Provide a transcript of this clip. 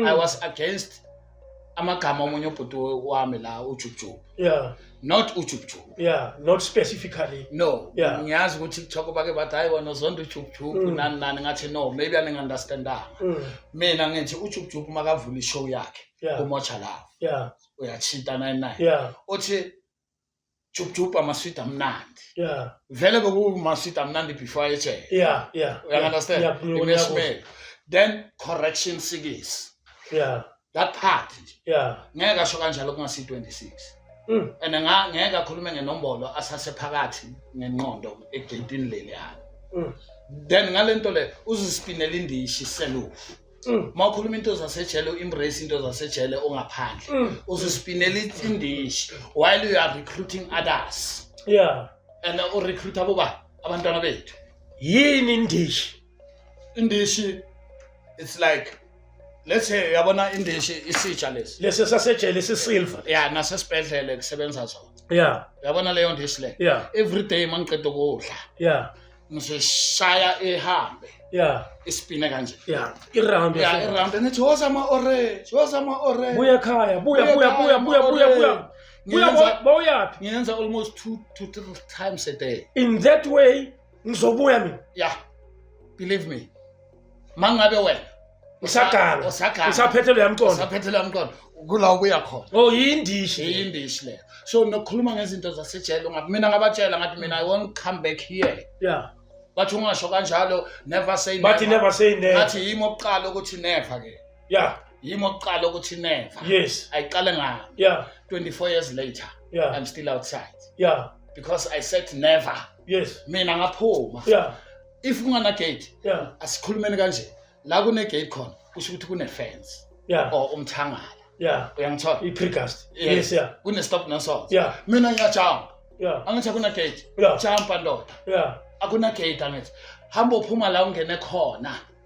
I was against amagama omunye ubhuti wami la, uJubjub. Not uJubjub. Yeah, not specifically. No. Ngiyazi ukuthi TikTok bake bathi, "Hayi wena uzonda uJubjub," nani nani. Ngathi no, maybe aningi-understandanga. Mina ngithi uJubjub makavula ishow yakhe kuMoja Love, uyachinta 99, uthi Jubjub amaswidi amnandi. Vele bekumaswidi amnandi before ejele. Uya-understand? Yeah. Inesimelo. Then correction sikisi, that part nje, ngeke asho kanjalo kungasi-26 and ngeke akhulume ngenombolo asasephakathi ngenqondo egeyitini leliyana. Then ngale nto le uzispinela indishi selufu. Uma ukhuluma into zasejele, u-embrace into zasejele ongaphandle, uzispinela indishi while you are recruiting others and urecruit aboba abantwana bethu. Yini indishi? Indishi, it's like, let's say, uyabona indishi, isitsha lesi. Lesi sasejele sisilver. Ya, nasesibhedlele kusebenza zona. Uyabona leyo ndishi le? Yeah. Every day mangiqeda ukudla, ngizishaya ihambe, ispine kanje. Yeah, iround. Ya, iround, ngithi, "Woza ama-orange, woza ama-orange." Buya ekhaya, buya, buya, buya, buya, buya, buya, buya. Bawuyaphi? Ngiyenza almost two to three times a day. In that way ngizobuya mina. Yeah, believe me, mangabe wena usaganga, usaganga, usaphethe loya mcondo, usaphethe loya mqondo kula ubuya khona. Oh, yindishi. Yindishi leyo. So nokukhuluma ngezinto zasejele, mina ngabatshela ngathi mina I won't come back here. Bathi ungasho kanjalo, never say Bathi never say never. Ngathi yimi okuqala ukuthi never ke. Yimi okuqala ukuthi never. Ayiqale ngami. 24 years later, I'm still outside because I said never. Mina ngaphuma. If kungana gate, asikhulumeni kanje, la kune gate khona kusho ukuthi kune fence or umthangala. Uyangithola? I-precast, yes, yeah. Kune stop nosalt. Mina ngiyajump. Angithi akuna gate? Jumpa ndoda. Akuna gate, angithi? Hamba uphuma la ungene khona.